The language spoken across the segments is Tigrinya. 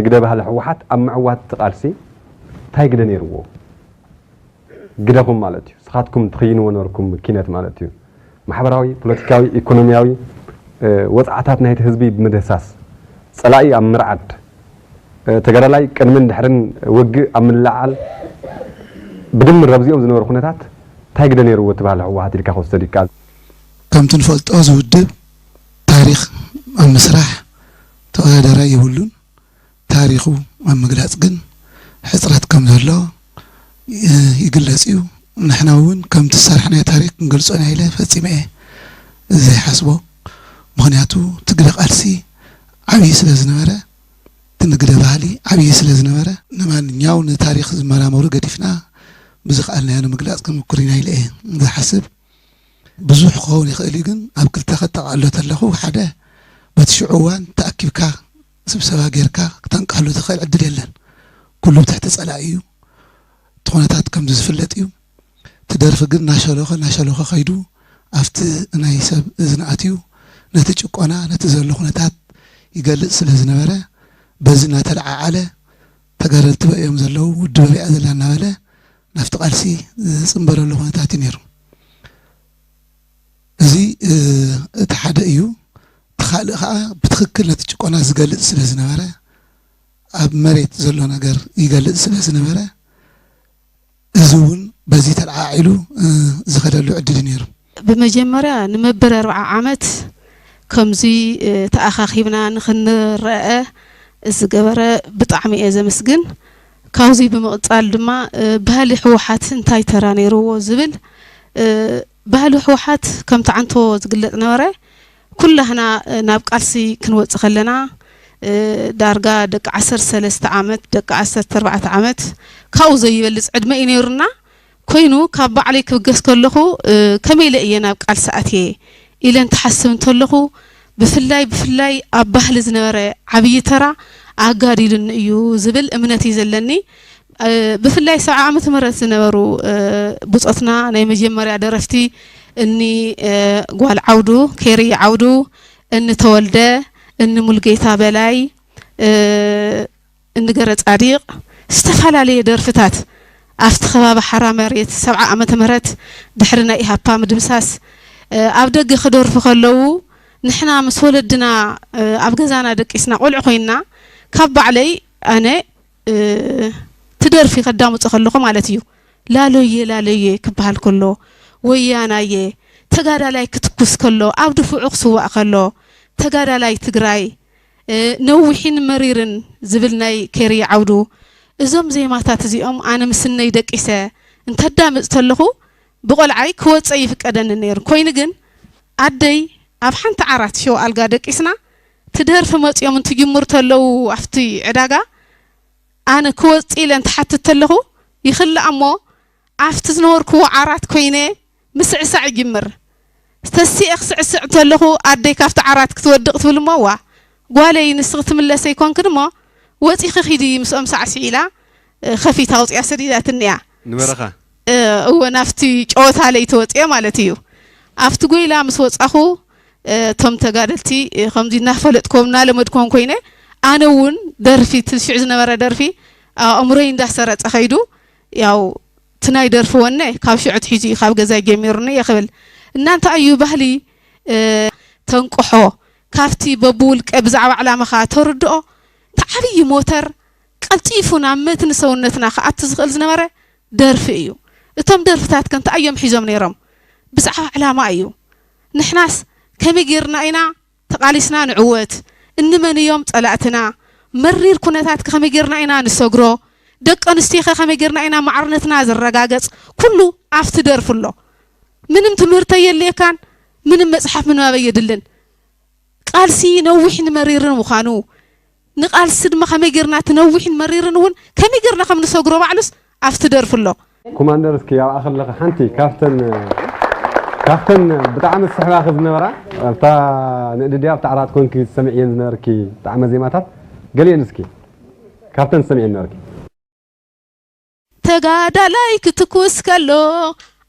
ግደ ባህሊ ህወሓት ኣብ ምዕዋት እቲ ቃልሲ እንታይ ግደ ነይርዎ? ግደኹም ማለት እዩ። ንስኻትኩም ትኽይንዎ ነርኩም ኪነት ማለት እዩ። ማሕበራዊ፣ ፖለቲካዊ፣ ኢኮኖሚያዊ፣ እ፣ ወጽዓታት ናይቲ ህዝቢ ብምድህሳስ፣ ጸላኢ ኣብ ምርዓድ፣ እ፣ ተጋዳላይ ቅድምን ድሕርን ውግእ ኣብ ምልዓል፣ ብድምር ኣብዚኦም ዝነበሩ ኩነታት እንታይ ግደ ነይርዎ እቲ ባህሊ ህወሓት ኢልካ ክወሰድ ይከኣል? ከምቲ ንፈልጦ፣ እዚ ውድብ ታሪኽ ኣብ ምስራሕ ተወዳዳራይ የብሉን። ታሪኹ ኣብ ምግላጽ ግን ሕጽረት ከም ዘሎ፣ እ፣ ይግለጽ እዩ። ንሕና እውን ከምቲ ዝሰርሕናዮ ታሪኽ ክንገልጾ ኢና ኢለ ፈጺመ እየ ዘይሓስቦ። ምኽንያቱ እቲ ግደ ቃልሲ ዓብዪ ስለ ዝነበረ፣ እቲ ንግደ ባህሊ ዓብዪ ስለ ዝነበረ፣ ንማንኛው ንታሪኽ ዝመራመሩ ገዲፍና ብዝኸኣልናዮ ንምግላጽ ክንምኩር ኢና ኢለ እየ ዝሓስብ። ብዙሕ ክኸውን ይኽእል እዩ፣ ግን ኣብ ክልተ ከጠቓሎ ተለኹ፣ ሓደ በቲ ሽዑ እዋን ተኣኪብካ ስብሰባ ጌርካ ክተንቅሐሉ ትኽእል ዕድል የለን። ኩሉ ብትሕቲ ጸላኢ እዩ። እቲ ኩነታት ከምዚ ዝፍለጥ እዩ። እቲ ደርፊ ግን እናሸሎኸ እናሸሎኸ ከይዱ ኣብቲ ናይ ሰብ እዝኒ ኣትዩ ነቲ ጭቆና ነቲ ዘሎ ኩነታት ይገልጽ ስለ ዝነበረ በዚ እናተለዓዓለ ተጋደልቲ በእዮም ዘለዉ ውድብ በቢኣ ዘላ እናበለ ናብቲ ቃልሲ ዝጽንበረሉ ኩነታት እዩ ነይሩ። እዚ እቲ ሓደ እዩ። እቲ ካልእ ከዓ ብትኽክል ነቲ ጭቆና ዝገልጽ ስለ ዝነበረ ኣብ መሬት ዘሎ ነገር ይገልጽ ስለ ዝነበረ እዚ እውን በዚ ተለዓዒሉ ዝኸደሉ ዕድል እዩ ነይሩ። ብመጀመርያ ንመበል ኣርብዓ ዓመት ከምዚ ተኣኻኺብና ንኽንረአ ዝገበረ ብጣዕሚ እየ ዘመስግን። ካብዚ ብምቕጻል ድማ ባህሊ ህወሓት እንታይ ተራ ነይርዎ ዝብል፣ ባህሊ ህወሓት ከምቲ ዓንቶ ዝግለጽ ነበረ። ኩላህና ናብ ቃልሲ ክንወጽእ ከለና ዳርጋ ደቂ ዓሰርተ ሰለስተ ዓመት፣ ደቂ ዓሰርተ ኣርባዕተ ዓመት ካብኡ ዘይበልጽ ዕድመ እዩ ነይሩና። ኮይኑ ካብ ባዕለይ ክብገስ ከለኹ ከመይ ኢለ እየ ናብ ቃልሲ ኣትየ ኢለ እንትሓስብ እንተለኹ ብፍላይ ብፍላይ ኣብ ባህሊ ዝነበረ ዓብዪ ተራ ኣጋዲሉኒ እዩ ዝብል እምነት እዩ ዘለኒ። ብፍላይ ሰብዓ ዓመተ ምህረት ዝነበሩ ብጾትና ናይ መጀመርያ ደረፍቲ እኒ ጓል ዓውዱ፣ ኬሪ ዓውዱ፣ እኒ ተወልደ፣ እኒ ሙልጌታ በላይ፣ እኒ ገረ ጻዲቕ ዝተፈላለየ ደርፍታት ኣብቲ ከባቢ ሓራ መሬት ሰብዓ ዓመተ ምህረት ድሕሪ ናይ ኢሃፓ ምድምሳስ ኣብ ደገ ክደርፉ ከለዉ ንሕና ምስ ወለድና ኣብ ገዛና ደቂስና ቆልዑ ኮይንና ካብ ባዕለይ ኣነ እቲ ደርፊ ከዳምጾ ከለኹ ማለት እዩ። ላሎየ ላሎየ ክበሃል ከሎ፣ ወያናየ ተጋዳላይ ክትኩስ ከሎ፣ ኣብ ድፉዑ ክስዋእ ከሎ፣ ተጋዳላይ ትግራይ ነዊሕን መሪርን ዝብል ናይ ኬሪ ዓውዱ፣ እዞም ዜማታት እዚኦም ኣነ ምስነይ ደቂሰ እንተዳምጽ ተለኹ ብቆልዓይ ክወጸ ይፍቀደኒ ነይሩ። ኮይኑ ግን ኣደይ ኣብ ሓንቲ ዓራት ሸው ኣልጋ ደቂስና ትደርፊ መጺኦም እንትጅምሩ ተለዉ ኣብቲ ዕዳጋ ኣነ ክወጽእ ኢለ እንትሓትት ተለኹ ይኽላእ እሞ ኣብቲ ዝነበርክዎ ዓራት ኮይነ ምስዕሳዕ ይጅምር። ተሲኤ ክስዕስዕ እንተለኹ ኣደይ ካብቲ ዓራት ክትወድቕ ትብል እሞ ዋ ጓለይ ንስኺ ትምለሰ ይኮንክን እሞ ወጺኺ ኺዲ ምስኦም ሳዕስዒ ኢላ ከፊት ኣውፂኣ ሰዲዳትኒ እያ። ንበረኻ? እወ ናብቲ ጨወታ ለይቲ ወፅየ ማለት እዩ። ኣብቲ ጎይላ ምስ ወፃኹ እቶም ተጋደልቲ ከምዚ እናፈለጥኮም እናለመድኮም ኮይነ ኣነ እውን ደርፊ እቲ ሽዑ ዝነበረ ደርፊ ኣእምሮይ እንዳሰረፀ ከይዱ ያው እቲ ናይ ደርፊ ወነ ካብ ሽዑ ኣትሒዙ እዩ ካብ ገዛይ ጀሚሩኒ እየ ክብል እና እንታይ እዩ ባህሊ ተንቅሖ ካብቲ በብውልቀ ብዛዕባ ዕላማኻ ተርድኦ እቲ ዓብዪ ሞተር ቀልጢፉ ናብ መትኒ ሰውነትና ክኣቱ ዝኽእል ዝነበረ ደርፊ እዩ። እቶም ደርፍታት ከ እንታይ እዮም ሒዞም ነይሮም? ብዛዕባ ዕላማ እዩ። ንሕናስ ከመይ ጌርና ኢና ተቓሊስና ንዕወት? እንመን እዮም ጸላእትና? መሪር ኩነታት ከ ከመይ ጌርና ኢና ንሰግሮ? ደቂ ኣንስትዮ ከ ከመይ ጌርና ኢና ማዕርነትና ዝረጋገጽ? ኩሉ ኣብቲ ደርፊ ኣሎ። ምንም ትምህርቲ ኣየድልየካን፣ ምንም መጽሓፍ ምንባብ ኣየድልን። ቃልሲ ነዊሕን መሪርን ምዃኑ፣ ንቃልሲ ድማ ከመይ ጌርና እቲ ነዊሕን መሪርን እውን ከመይ ጌርና ከም ንሰግሮ ባዕሉስ ኣብቲ ደርፊ ኣሎ። ኮማንደር፣ እስኪ ኣብኣ ከለኻ ሓንቲ ካብተን፣ ካብተን ብጣዕሚ ዝስሕባኺ ዝነበራ ኣብታ ንእድድያ ኣብታ ዓራት ኮንኪ ትሰምዕየን ዝነበርኪ ጣዕመ ዜማታት ገሊአን እስኪ ካብተን ትሰምዕየን ነበርኪ። ተጋዳላይ ክትኩስ ከሎ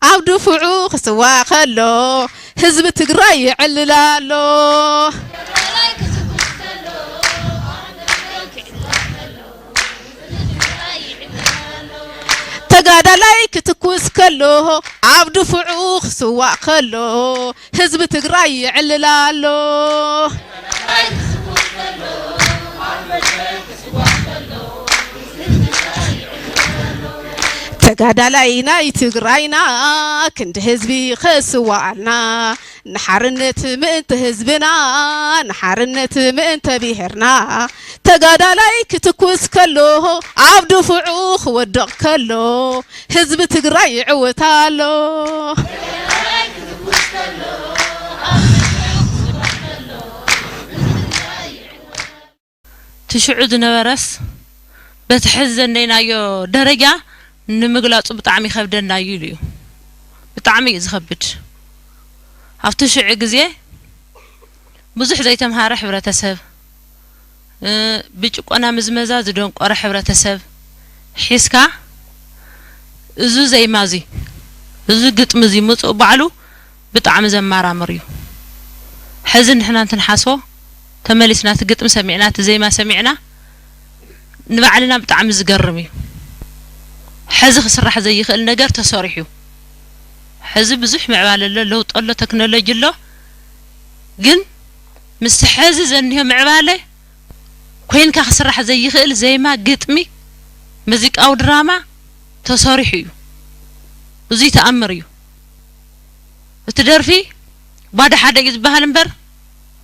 ኣብ ድፉዑ ክስዋእ ከሎ ህዝቢ ትግራይ ይዕልል ኣሎ። ተጋዳላይ ክትኩስ ከሎ ኣብ ድፉዑ ክስዋእ ከሎ ህዝቢ ትግራይ ይዕልል ኣሎ። ተጋዳላይ ናይ ትግራይና ክንዲ ህዝቢ ክስዋኣልና ንሓርነት ምእንቲ ህዝብና ንሓርነት ምእንቲ ብሄርና ተጋዳላይ ክትኩስ ከሎ ኣብ ድፉዑ ክወድቕ ከሎ ህዝቢ ትግራይ ይዕወት ኣሎ። ትሽዑ ዝነበረስ በቲ ሕዚ ዘነይናዮ ደረጃ ንምግላጹ ብጣዕሚ ይኸብደና እዩ ኢሉ እዩ። ብጣዕሚ እዩ ዝኸብድ። ኣብቲ ሽዑ ግዜ ብዙሕ ዘይተምሃረ ሕብረተሰብ፣ እ፣ ብጭቆና ምዝመዛ ዝደንቆረ ሕብረተሰብ ሒዝካ፣ እዚ ዜማ እዚ፣ እዚ ግጥሚ እዚ ምጹእ ባዕሉ ብጣዕሚ ዘማራምር እዩ። ሕዚ ንሕና እንትንሓስቦ፣ ተመሊስና እቲ ግጥሚ ሰሚዕና፣ እቲ ዜማ ሰሚዕና፣ ንባዕልና ብጣዕሚ ዝገርም እዩ። ሕዚ ክስራሕ ዘይኽእል ነገር ተሰሪሑ። ሕዚ ብዙሕ ምዕባለ ኣሎ፣ ለውጢ ኣሎ፣ ቴክኖሎጂ ኣሎ። ግን ምስቲ ሕዚ ዘኒሆ ምዕባለ ኮይንካ ክስራሕ ዘይኽእል ዜማ፣ ግጥሚ፣ ሙዚቃዊ ድራማ ተሰሪሑ እዩ። እዙይ ተኣምር እዩ። እቲ ደርፊ ባዶ ሓደ እዩ ዝበሃል እምበር፣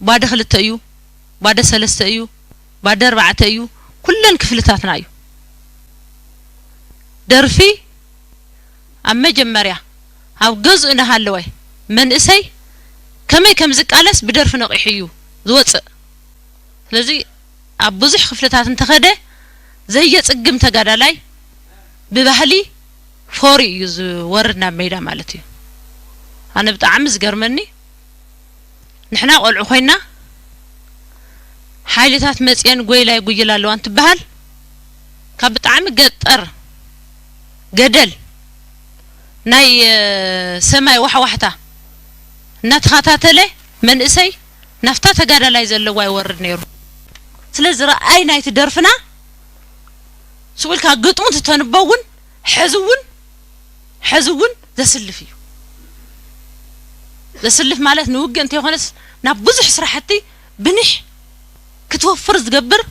ባዶ ክልተ እዩ፣ ባዶ ሰለስተ እዩ፣ ባዶ ኣርባዕተ እዩ። ኩለን ክፍልታትና እዩ። ደርፊ ኣብ መጀመርያ ኣብ ገዝኡ እናሃለወ መንእሰይ ከመይ ከም ዝቃለስ ብደርፊ ነቒሑ እዩ ዝወፅእ። ስለዚ ኣብ ብዙሕ ክፍልታት እንተኸደ ዘየፅግም ተጋዳላይ ብባህሊ ፈርዩ እዩ ዝወርድ ናብ ሜዳ ማለት እዩ። ኣነ ብጣዕሚ ዝገርመኒ፣ ንሕና ቆልዑ ኮይና ሓይልታት መፅየን ጎይላ ይጉይላ ኣለዋ እንትበሃል፣ ካብ ብጣዕሚ ገጠር ገደል ናይ፣ እ፣ ሰማይ ዋሕዋሕታ እናተኸታተለ መንእሰይ ናብታ ተጋዳላይ ዘለዋ ይወርድ ነይሩ። ስለዚ ረኣይ ናይቲ ደርፍና ስቕ ኢልካ ግጥሙ ትተንቦ እውን ሕዚ እውን፣ ሕዚ እውን ዘስልፍ እዩ። ዘስልፍ ማለት ንውግእ እንተይኮነስ ናብ ብዙሕ ስራሕቲ ብንሕ ክትወፍር ዝገብር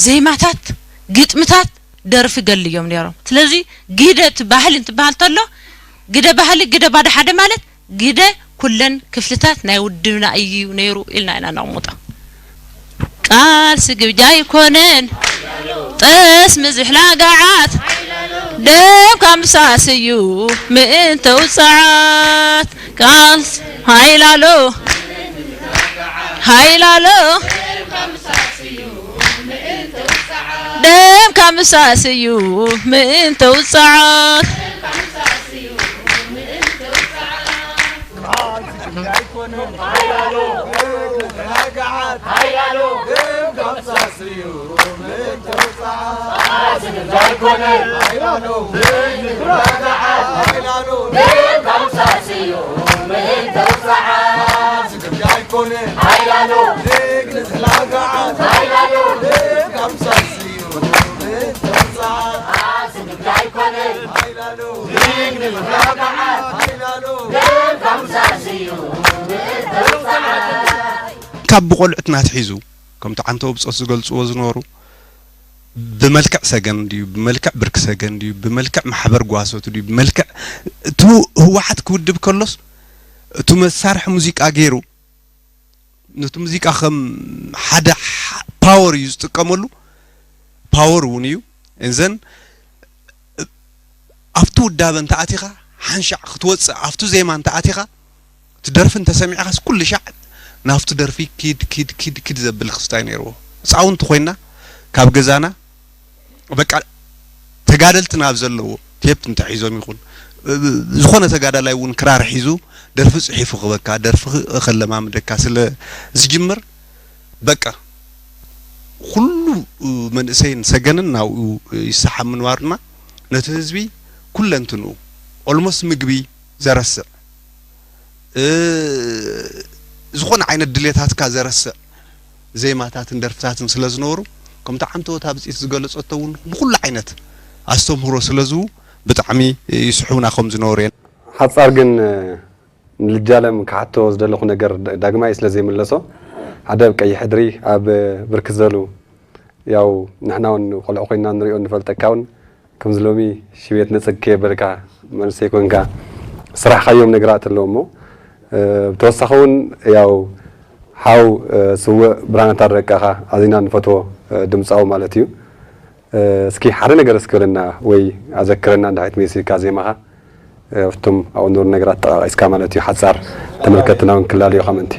ዜማታት፣ ግጥምታት፣ ደርፊ ገል እዮም ነይሮም። ስለዚ ግደ እቲ ባህሊ እንትበሃል ተሎ፣ ግደ ባህሊ፣ ግደ ባዶ ሓደ ማለት ግደ ኩለን ክፍልታት ናይ ውድብና እዩ ነይሩ ኢልና ኢና ነቕምጦ። ቃልሲ ግብጃ ኣይኮነን ጠስሚ ዝሕላ ገዓት፣ ደም ካብ ምፍሳስ እዩ ምእንተ ውጽዓት። ቃልሲ ሃይላሎ፣ ሃይላሎ፣ ደም ካብ ምፍሳስ እዩ ምእንተ ውጽዓት። ካብ ብቆልዑትና ኣትሒዙ፣ ከምቲ ዓንተቦ ብጾት ዝገልጽዎ ዝነበሩ፣ ብመልክዕ ሰገን ድዩ፣ ብመልክዕ ብርኪ ሰገን ድዩ፣ ብመልክዕ ማሕበር ጓሶት ድዩ፣ ብመልክዕ እቲ ህወሓት ክውድብ ከሎስ፣ እቲ መሳርሒ ሙዚቃ ገይሩ፣ ነቲ ሙዚቃ ከም ሓደ ሓ-፣ ፓወር እዩ ዝጥቀመሉ። ፓወር እውን እዩ። እንዘን ኣብቲ ውዳበ እንተኣቲኻ፣ ሓንሻዕ ክትወፅእ፣ ኣብቲ ዜማ እንተኣቲኻ፣ እቲ ደርፊ እንተሰሚዕኻስ፣ ኩሉ ሻዕ ናብቲ ደርፊ ኪድ፣ ኪድ፣ ኪድ፣ ኪድ ዘብል ክስታይ ነይርዎ። ህፃውንቲ ኮይና፣ ካብ ገዛና፣ በቃ፣ ተጋደልትና ኣብ ዘለዎ ቴፕ እንተሒዞም ይኹን፣ ዝኾነ ተጋዳላይ እውን ክራር ሒዙ ደርፊ ጽሒፉ ክበካ፣ ደርፊ ከለማምደካ ስለ ዝጅምር፣ በቃ፣ ኩሉ መንእሰይን ሰገንን ናብኡ ይሰሓብ ምንባሩ ድማ፣ ነቲ ህዝቢ ኩለንትንኡ፣ ኦልሞስት ምግቢ ዘረስዕ፣ እ፣ ዝኾነ ዓይነት ድሌታትካ ዘረስዕ ዜማታትን ደርፍታትን ስለ ዝነበሩ፣ ከምቲ ዓንተቦ እታ ብጽኢት ዝገለጸቶ እውን ንኹሉ ዓይነት ኣስተምህሮ ስለ ዝህቡ፣ ብጣዕሚ ይስሕቡና ከም ዝነበሩ እየ። ሓጻር ግን፣ ንልጃለም ክሓቶ ዝደለኹ ነገር ዳግማይ ስለ ዘይምለሶ፣ ሓደ ኣብ ቀይሕ ሕድሪ ኣብ ብርክት ዝበሉ፣ ያው ንሕና እውን ቆልዑ ኮይንና ንሪኦ ንፈልጠካ እውን፣ ከምዚ ሎሚ ሽቤት ነጸግ ከየበልካ መንእሰይ ኮንካ ዝሰራሕካዮም ነገራት ኣለዉ እሞ፣ እ፣ ብተወሳኺ እውን ያው ሓው፣ እ፣ ስውእ ብርሃነ ታረቀኻ ኣዚና ንፈትዎ፣ እ፣ ድምጻዊ ማለት እዩ። እ፣ እስኪ ሓደ ነገር እስኪ በለና ወይ ኣዘክረና እንድሕር መሲልካ ዜማኻ፣ እ፣ ኣብቶም ኣብኡ ንሩ ነገራት ጠቓቒስካ ማለት እዩ። ሓጻር ተመልከትና እውን ክላለዮኻ ምእንቲ።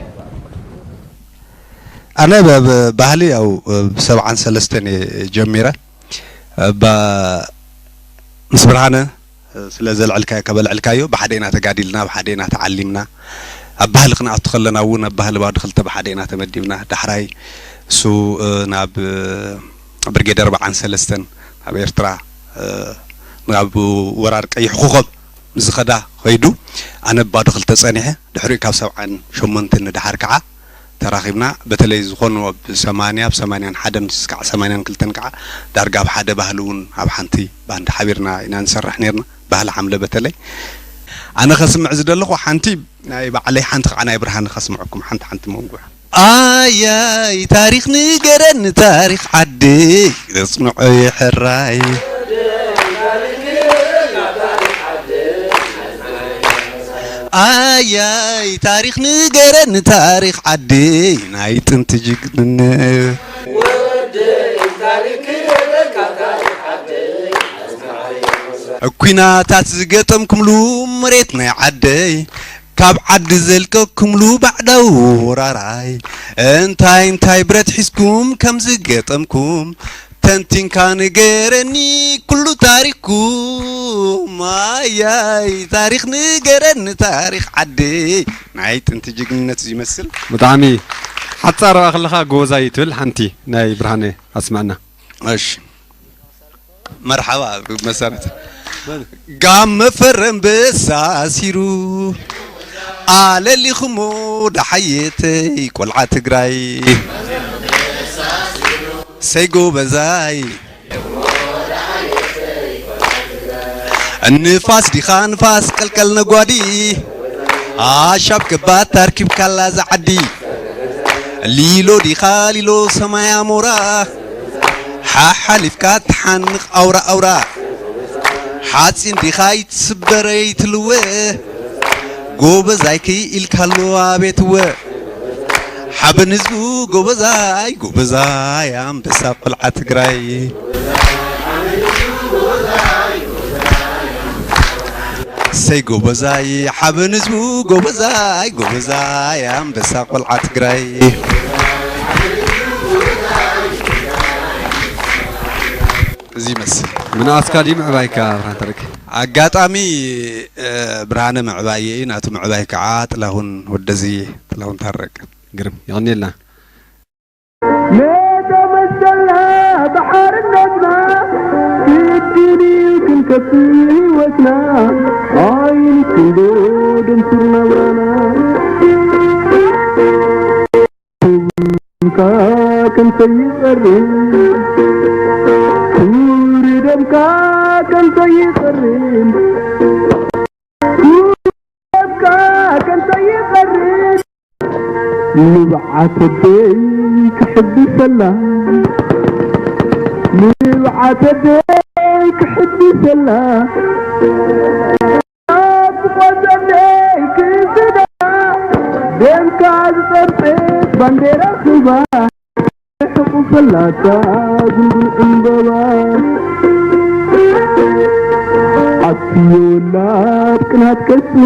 ኣነ ብ-፣ ብ-፣ ባህሊ ያው፣ እ፣ ብሰብዓን ሰለስተን እየ ጀሚረ። እባ ምስ ብርሃነ ስለ ዘልዕልካዮ፣ ካብ ኣልዕልካዮ፣ ብሓደ ኢና ተጋዲልና፣ ብሓደ ኢና ተዓሊምና። ኣብ ባህሊ ክንኣቱ ከለና እውን ኣብ ባህሊ ባዶ ክልተ ብሓደ ኢና ተመዲብና። ዳሕራይ እሱ፣ እ፣ ናብ፣ እ፣ ብርጌድ ኣርብዓን ሰለስተን ኣብ ኤርትራ፣ እ፣ ናብ ወራር ቀይሕ ኮኾብ ምስ ዝኸዳ ኸይዱ፣ ኣነ ባዶ ክልተ ጸኒሐ። ድሕሪኡ ካብ ሰብዓን ሸሞንተን ንደሓር ከዓ ተራኺብና። በተለይ ዝኾኑ ኣብ ሰማንያ፣ ኣብ ሰማንያን ሓደን እስካዕ ሰማንያን ክልተን ከዓ ዳርጋ ኣብ ሓደ ባህሊ እውን ኣብ ሓንቲ ባንድ ሓቢርና ኢና ንሰርሕ ነርና። ባህሊ ሓምለ በተለይ። ኣነ ከስምዕ ዝደለኹ ሓንቲ ናይ ባዕለይ፣ ሓንቲ ከዓ ናይ ብርሃነ ከስምዐኩም፣ ሓንቲ ሓንቲ መንጉዕ። ኣያይ ታሪኽ ንገረኒ ታሪኽ ዓደይ፣ ዘጽንዖ ይሕራይ። ኣያይ ታሪኽ ንገረኒ ታሪኽ ዓደይ፣ ናይ ጥንቲ ጅግንነት። ኲናታት ዝገጠምኩምሉ መሬት ናይ ዓደይ፣ ካብ ዓዲ ዘልቀኩምሉ ባዕዳዊ ወራራይ፣ እንታይ እንታይ ብረት ሒዝኩም ከም ዝገጠምኩም፣ ተንቲንካ ንገረኒ ኩሉ ታሪኽኩም። ኣያይ ታሪኽ ንገረኒ ታሪኽ ዓደይ፣ ናይ ጥንቲ ጅግንነት እዚ ይመስል። ብጣዕሚ ሓጻር ከለኻ ጎበዛይ ትብል ሓንቲ ናይ ብርሃነ ኣስምዐና። እሺ። መርሓባ። መሳርሕቲ። ጋም መፈረም በሳሲሩ ኣለሊኹሞ ዳሓየተይ ቆልዓ ትግራይ፣ ሰይ ጎበዛይ። ንፋስ ዲኻ ንፋስ ቀልቀል ነጓዲ፣ ኣሻብ ገባት ኣርኪብካላ ዛዓዲ። ሊሎ ዲኻ ሊሎ ሰማይ ኣሞራ፣ ሓሓሊፍካ ትሓንቕ ኣውራ ኣውራ። ሓፂን ዲኻ ይትስበረ ይትልወ፣ ጎበዛይ ክኢልካሉ ኣቤትወ። ሓበን ህዝቡ ጎበዛይ፣ ጎበዛይ ኣንበሳ ቆልዓ ትግራይ። ሰይ ጎበዛይ ሓበን ህዝቡ ጎበዛይ፣ ጎበዛይ ኣንበሳ ቆልዓ ትግራይ። እዚ ይመስል። ምንኣስ ካልእ ምዕባይካ ብርሃን ታረቀ። ኣጋጣሚ፣ እ፣ ብርሃነ ምዕባየ እዩ፣ ናቱ ምዕባይ ከዓ ጥላሁን ወደዝየ፣ ጥላሁን ታረቀ። ግርም፣ የቐንየልና። ነታ መሰልና ብሓርነትና፣ ግድን እዩ ክንከፍል ህይወትና፣ ኣይንክንዶ ደንሱር ናብራና። ደምካ ከምተይቐርብ፣ ክቡር ደምካ ከምተይቐርብ፣ ደምካ ከምተይቐርብ፣ ንብዓት ኣደይ ክሕብሰላ፣ ንብዓት ኣደይ ክሕብሰላ። ኣፍቆተለይ ክዝዳ ደምካ ዝጸብጸብ ባንዴራ ክባ ሕቑፈላታ ጉንጉን ዕምበባ። ኣትዮ ወላድ ቅናት ቀጽኒ፣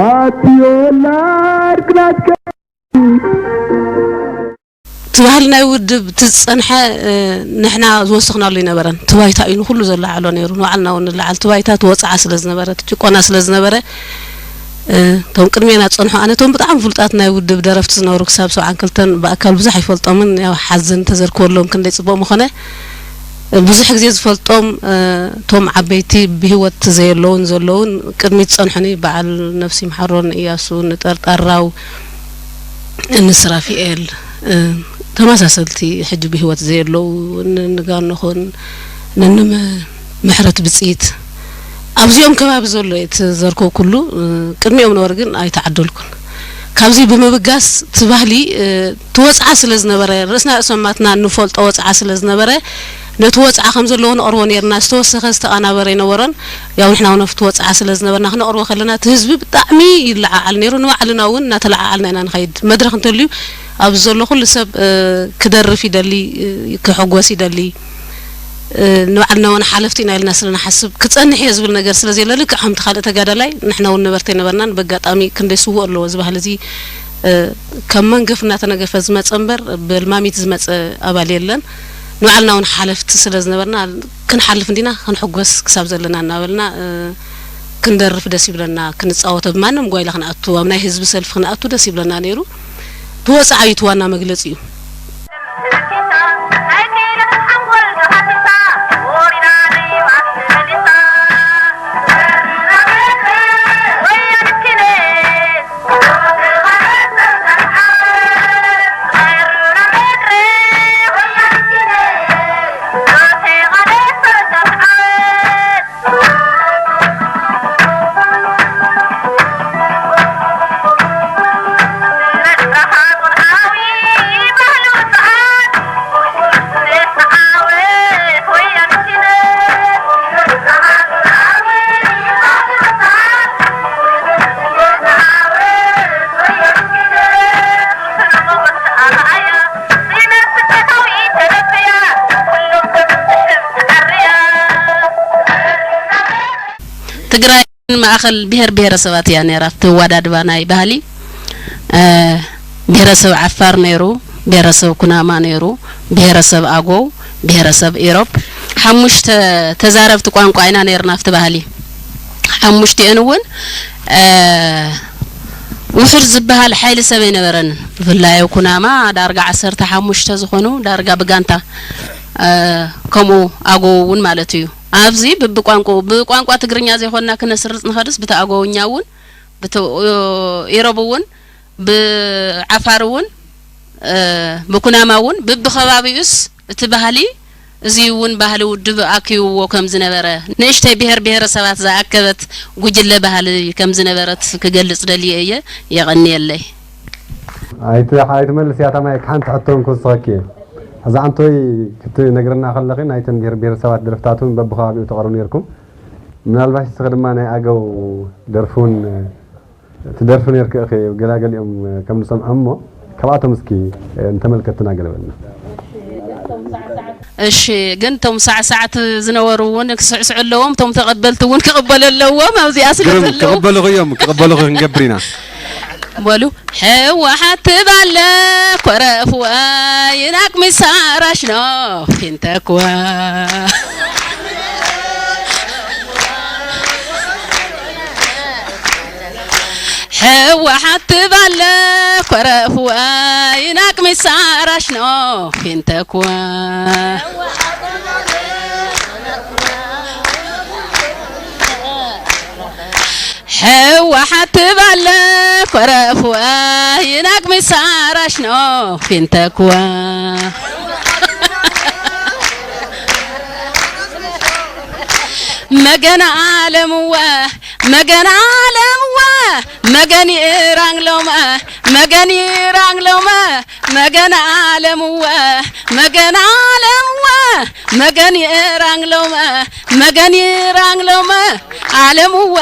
ኣትዮ ወላድ ቅናት ቀጽኒ። እቲ ባህሊ ናይ ውድብ እቲ ዝጸንሐ፣ እ፣ ንሕና ዝወሰኽናሉ ኣይነበረን። እቲ ባይታ እዩ ንኹሉ ዘለዓዕሎ ነይሩ። ንባዕልና እውን ንለዓል። እቲ ባይታ እቲ ወጽዓ ስለ ዝነበረ፣ እቲ ጭቆና ስለ ዝነበረ፣ እ፣ እቶም ቅድሜና ዝጸንሑ፣ ኣነ እቶም ብጣዕሚ ፍሉጣት ናይ ውድብ ደረፍቲ ዝነበሩ ክሳብ ሰብዓን ክልተን ብኣካል ብዙሕ ኣይፈልጦምን። ያው ሓዘን ተዘርክበሎም ክንደይ ጽቡቕ ምኾነ። እ፣ ብዙሕ ግዜ ዝፈልጦም፣ እ፣ እቶም ዓበይቲ ብህይወት ዘየለውን ዘለውን ቅድሚት ዝጸንሑኒ በዓል ነፍሲ ይምሓሮ ንእያሱ፣ ንጠርጣራው፣ ንስራፊኤል፣ እ፣ ተመሳሰልቲ ሕጂ ብህይወት ዘየለዉ፣ ን-፣ ንጋኖኾን፣ ንንምሕረት ብፂት፣ ኣብዚኦም ከባቢ ዘሎ እየ እቲ ዘርኮ ኩሉ፣ እ፣ ቅድሚኦም ነበሩ ግን ኣይተዓደልኩን። ካብዚ ብምብጋስ እቲ ባህሊ፣ እ፣ እቲ ወፅዓ ስለ ዝነበረ፣ ርእስና ርእሶም ማትና እንፈልጦ ወፅዓ ስለ ዝነበረ፣ ነቲ ወጽዓ ከም ዘለዎ ነቕርቦ ነይርና። ዝተወሰኸ ዝተቐናበረ ኣይነበሮን። ያው ንሕና እውን ኣብቲ ወጽዓ ስለ ዝነበርና ክነቕርቦ ከለና እቲ ህዝቢ ብጣዕሚ ይለዓዓል ነይሩ። ንባዕልና እውን እናተለዓዓልና ኢና ንኸይድ። መድረኽ እንተልዩ ኣብዚ ዘሎ ኩሉ ሰብ፣ እ፣ ክደርፍ ይደሊ፣ እ፣ ክሕጎስ ይደሊ። እ፣ ንባዕልና እውን ሓለፍቲ ኢና ኢልና ስለ ንሓስብ ክጸንሕ እየ ዝብል ነገር ስለ ዘየለ ልክዕ ከምቲ ካልእ ተጋዳላይ ንሕና እውን ነበርቲ ኣይነበርናን። በጋጣሚ ክንደይ ስዉእ ኣለዎ እዚ ባህሊ እዚ፣ እ፣ ከም መንገፍ እናተነገፈ ዝመጸ እምበር ብልማሚት ዝመጸ ኣባል የለን። ንባዕልና እውን ሓለፍቲ ስለ ዝነበርና፣ ክንሓልፍ እንዲና ክንሕጎስ ክሳብ ዘለና እናበልና፣ እ፣ ክንደርፍ ደስ ይብለና፣ ክንጻወቶ ብማንም ጓይላ ክንኣቱ፣ ኣብ ናይ ህዝቢ ሰልፊ ክንኣቱ ደስ ይብለና ነይሩ። እቲ ወጻዓ እዩ እቲ ዋና መግለጺ እዩ። ትግራይ ማእኸል ብሄር ብሄረሰባት እያ ነይራ። ኣብቲ ኣወዳድባ ናይ ባህሊ፣ እ፣ ብሄረሰብ ዓፋር ነይሩ፣ ብሄረሰብ ኩናማ ነይሩ፣ ብሄረሰብ ኣጎው፣ ብሄረሰብ ኢሮብ፣ ሓሙሽተ ተዛረብቲ ቋንቋ ኢና ነይርና ኣብቲ ባህሊ። ሓሙሽቲኤን እውን፣ እ፣ ውሑድ ዝበሃል ሓይሊ ሰብ ኣይነበረን። ብፍላይ ኣብ ኩናማ ዳርጋ ዓሰርተ ሓሙሽተ ዝኾኑ ዳርጋ ብጋንታ፣ እ፣ ከምኡ ኣጎው እውን ማለት እዩ። ኣብዚ ብብቋንቋ፣ ብቋንቋ ትግርኛ ዘይኮንና ክነስርጽ ንኸድስ፣ ብቲ ኣጎውኛ እውን፣ ብቲ ኢሮብ እውን፣ ብዓፋር እውን፣ እ፣ ብኩናማ እውን፣ ብብኸባቢኡስ እቲ ባህሊ፣ እዚ እውን ባህሊ ውድብ ኣኪብዎ ከም ዝነበረ፣ ንእሽተይ ብሄር ብሄረሰባት ዝኣከበት ጉጅለ ባህሊ ከም ዝነበረት ክገልጽ ደልየ እየ። የቐንየለይ። ኣይት-፣ ኣይትመልስ እያ ታማይ፣ ሓንቲ ሕቶ እንኮ ዝስኸኪ እየ። ሕዚ ኣንቶይ ክትነግርና ከለኺ፣ ናይተን ብሄር ብሄረሰባት ደርፍታት እውን በብኸባቢኡ ተቕርቡ ነይርኩም። ምናልባሽ ንስኺ ድማ ናይ ኣገው ደርፊ እውን ትደርፊ ነይርኪ ኢኺ፣ ገላገሊኦም ከም ንሰምዖም እሞ፣ ካብኣቶም እስኪ እንተመልከትና ገለ በልና። እሺ፣ ግን እቶም ሳዕሳዕቲ ዝነበሩ እውን ክስዕስዑ ኣለዎም፣ እቶም ተቐበልቲ እውን ክቕበሉ ኣለዎም። ኣብዚኣ ስለ ግርም፣ ዘለዉ ክቕበሉኺ እዮም፣ ክቕበሉኺ ክንገብር ኢና። በሉ። ህወሓት ትባለ ኮረፍዋ ይናቅ ሚሳራሽ ነው ፊንተክዋ። ህወሓት ትባለ ኮረፍዋ ይናቅ ሚሳራሽ ነው ፊንተክዋ። ህወሓት ትባለ ኮረፍዋ ይናቅ ሚሳራሽ ነው ፊንተክዋ። መገን ኣለምወ፣ መገን ኣለምወ፣ መገን ይራንግሎመ፣ መገን ይራንግሎመ፣ መገን ኣለምወ፣ መገን ኣለምወ፣ መገን ይራንግሎመ፣ መገን ይራንግሎመ፣ ኣለምወ፣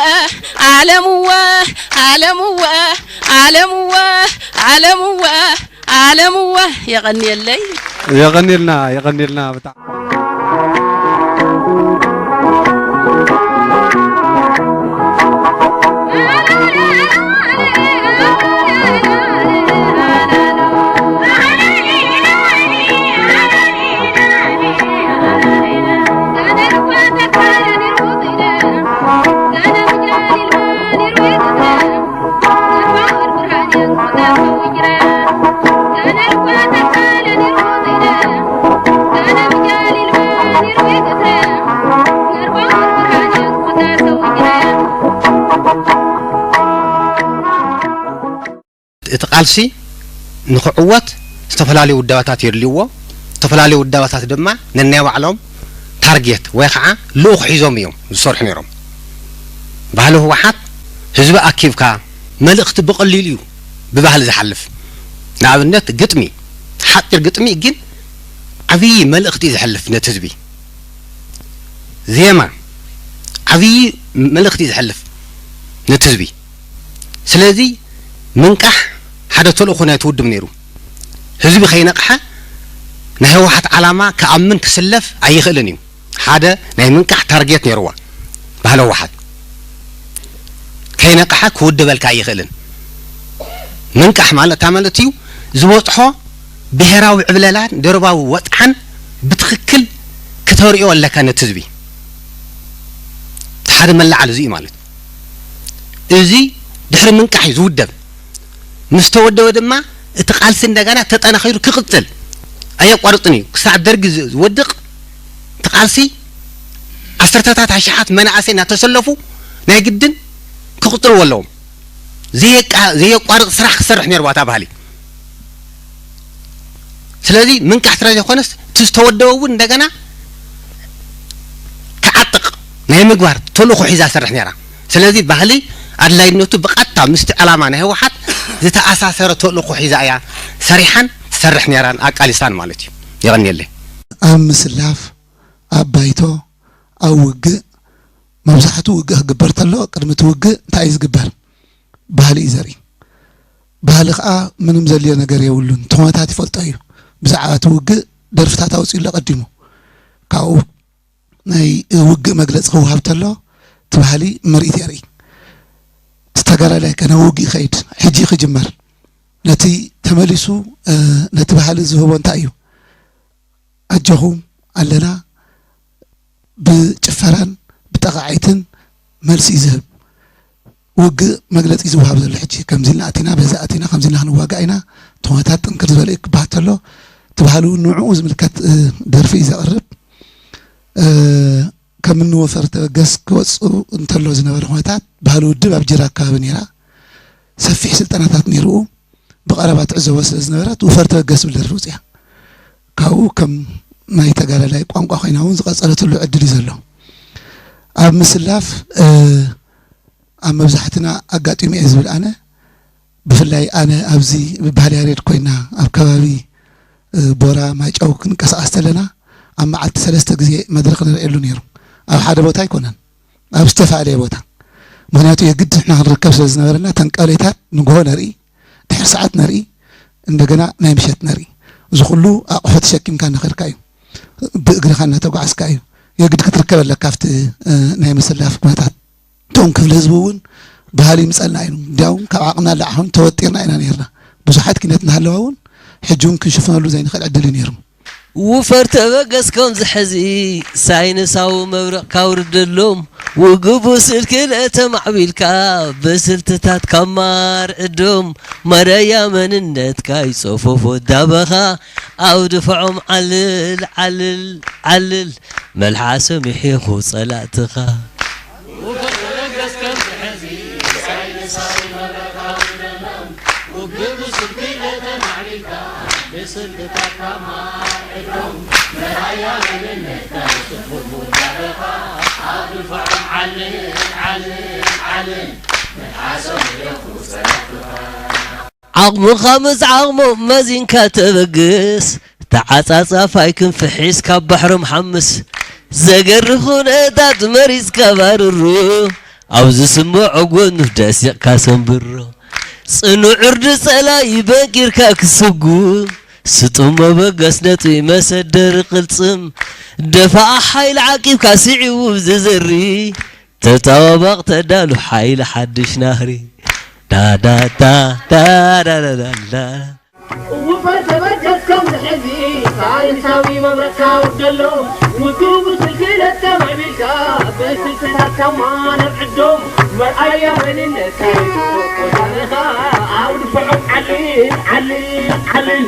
ኣለምወ፣ ኣለምወ፣ ኣለምወ፣ ኣለምወ፣ ኣለምወ፣ የቐንየለይ። የቐንየልና፣ የቐንየልና ብጣዕሚ። እቲ ቃልሲ ንኽዕወት ዝተፈላለዩ ውዳበታት የድልይዎ። ዝተፈላለዩ ውዳበታት ድማ ነናይ ባዕሎም ታርጌት ወይ ከዓ ልኡኽ ሒዞም እዮም ዝሰርሑ ነይሮም። ባህሊ ህወሓት ህዝቢ ኣኪብካ መልእኽቲ ብቐሊሉ እዩ ብባህሊ ዝሓልፍ። ንኣብነት ግጥሚ፣ ሓፂር ግጥሚ ግን ዓብዪ መልእኽቲ እዩ ዘሕልፍ ነቲ ህዝቢ። ዜማ ዓብዪ መልእኽቲ እዩ ዘሕልፍ ነቲ ህዝቢ። ስለዚ ምንቃሕ ሓደ ተልእኾ ናይቲ ውድብ ነይሩ። ህዝቢ ከይነቕሐ ናይ ህወሓት ዓላማ ክኣምን ክስለፍ ኣይኽእልን እዩ። ሓደ ናይ ምንቃሕ ታርጌት ነይርዋ ባህሊ ህወሓት። ከይነቕሐ ክውድበልካ ኣይኽእልን። ምንቃሕ ማለት እንታይ ማለት እዩ? ዝበፅሖ ብሄራዊ ዕብለላን ደርባዊ ወጥዓን ብትኽክል ክተርእዮ ኣለካ ነቲ ህዝቢ። እቲ ሓደ መለዓል እዚ እዩ ማለት እዩ። እዚ ድሕሪ ምንቃሕ እዩ ዝውደብ። ምስ ተወደበ ድማ እቲ ቃልሲ እንደገና ተጠናኺሩ ክቕጽል ኣየቋርጽን እዩ። ክሳዕ ደርጊ ዝ- ዝወድቕ እቲ ቃልሲ ዓሰርተታት ኣሽሓት መናእሰይ እናተሰለፉ ናይ ግድን ክቕጽልዎ ኣለዎም። ዘየቃ- ዘየቋርጽ ስራሕ ክሰርሕ ነይርዋ እታ ባህሊ። ስለዚ ምንቃሕ ስለ ዘይኮነስ እቲ ዝተወደበ እውን እንደገና ክዓጥቕ ናይ ምግባር ተልእኾ ሒዛ ሰርሕ ነይራ። ስለዚ ባህሊ ኣድላይነቱ ብቐጥታ ምስቲ ዕላማ ናይ ህወሓት ዝተኣሳሰረ ተልእኾ ሒዛ እያ ሰሪሓን ትሰርሕ ነይራን ኣቃሊሳን ማለት እዩ። የቐንየለይ። ኣብ ምስላፍ፣ ኣብ ባይቶ፣ ኣብ ውግእ፣ መብዛሕትኡ ውግእ ክግበር ተሎ ቅድሚ እቲ ውግእ እንታይ እዩ ዝግበር? ባህሊ እዩ ዘርኢ። ባህሊ ከዓ ምንም ዘልዮ ነገር የብሉን። እቲ ኩነታት ይፈልጦ እዩ። ብዛዕባ እቲ ውግእ ደርፍታት ኣውፅኡ ኣሎ ቀዲሙ። ካብኡ ናይ ውግእ መግለፂ ክወሃብ ተሎ እቲ ባህሊ ምርኢት የርኢ። እቲ ተጋዳላይ ከ ናብ ውግእ ይኸይድ፣ ሕጂ ክጅመር። ነቲ ተመሊሱ እ፣ ነቲ ባህሊ ዝህቦ እንታይ እዩ? ኣጆኹም ኣለና ብጭፈራን ብጠቓዒትን መልሲ እዩ ዝህብ። ውግእ መግለፂ ዝወሃብ ዘሎ ሕጂ ከምዚ ኢልና ኣቲና፣ በዚ ኣቲና፣ ከምዚ ኢልና ክንዋጋእ ኢና፣ እቲ ኩነታት ጥንክር ዝበለ እዩ ክበሃል ተሎ፣ እቲ ባህሊ እውን ንዕኡ ዝምልከት እ፣ ደርፊ እዩ ዘቕርብ። እ፣ ከም እኒ ወፈር ተበገስ ክወፅኡ እንተሎ ዝነበረ ኩነታት ባህሊ ውድብ ኣብ ጅራ ኣካባቢ ነይራ። ሰፊሕ ስልጠናታት ነይርኡ ብቐረባ ትዕዘቦ ስለ ዝነበረት ውፈር ተበገስ ዝብል ደርፊ ውፅያ። ካብኡ ከም ናይ ተጋዳላይ ቋንቋ ኮይና እውን ዝቐፀለትሉ ዕድል እዩ ዘሎ። ኣብ ምስላፍ እ፣ ኣብ መብዛሕትና ኣጋጢሙ እየ ዝብል ኣነ። ብፍላይ ኣነ ኣብዚ ብባህሊ ያሬድ ኮይና ኣብ ከባቢ እ፣ ቦራ ማይጨው ክንቀሳቐስ ተለና ኣብ መዓልቲ ሰለስተ ግዜ መድረኽ ንርእየሉ ነይሩ። ኣብ ሓደ ቦታ ኣይኮነን፣ ኣብ ዝተፈላለየ ቦታ። ምክንያቱ የግድ ንሕና ክንርከብ ስለ ዝነበረና እተን ቀሌታት ንግሆ ነርኢ፣ ድሕሪ ሰዓት ነርኢ፣ እንደገና ናይ ምሸት ነርኢ። እዚ ኩሉ ኣቑሑ ተሸኪምካ እናኸድካ እዩ፣ ብእግርኻ እናተጓዓዝካ እዩ። የግድ ክትርከብ ኣለካ ኣብቲ እ፣ ናይ ምስላፍ ኩነታት። እቶም ክፍሊ ህዝቢ እውን ባህሊ ይምፀልና እዩ። እንዲያውም ካብ ዓቕምና ንላዕሊ ተወጢርና ኢና ነይርና። ብዙሓት ኪነት እናሃለዋ እውን ሕጂ እውን ክንሽፍነሉ ዘይንኽእል ዕድል እዩ ነይሩ። ውፈር ተበገስ ከምዚ ሕዚ ሳይንሳዊ መብረቕ ካውርደሎም፣ ውግቡ ስልኪ ለተማዕቢልካ ብስልትታት ካብ ማርዕዶም፣ መረያ መንነትካ ይጸፈፎ ዳበኻ፣ ኣብ ድፍዖም ዓልል ዓልል ዓልል፣ መልሓሶም ይሒኹ ጸላእትኻ። ዓቕምኻ ምስ ዓቕሞም መዚንካ ተበግስ፣ ተዓጻጻፋይ ክንፊ ሒዝካ ባሕሮም ሓምስ። ዘገርም ኩነታት መሪጽካ ባርሩ፣ ኣብ ዝስምዖ ጎኑ ደሲቕካ ሰንብሮ። ጽኑዕ ዕርዲ ጸላኢ በንቂርካ ክስጉም፣ ስጡም መበገስ ነጥቢ መሰደሪ ቅልጽም። ደፋኣ ሓይሊ ዓቂብካ ስዒቡ ዝዘሪ፣ ተጣባባቕ ተዳሉ ሓይሊ ሓድሽ ናህሪ። ዳዳዳ ዳዳዳዳ። ውፈር ተበገስ ከምዚ ሕዚ ሳይንሳዊ መብረቕካ ውደሎ፣ ውግቡ ስልኪ ለተማዕቢልካ ብስልትታት ካማ ነብዕዶም፣ መርኣያ መንነትካ ይጽቡቕ ጎዳንኻ፣ ኣብ ድፍዖም ዓልል ዓልል ዓልል።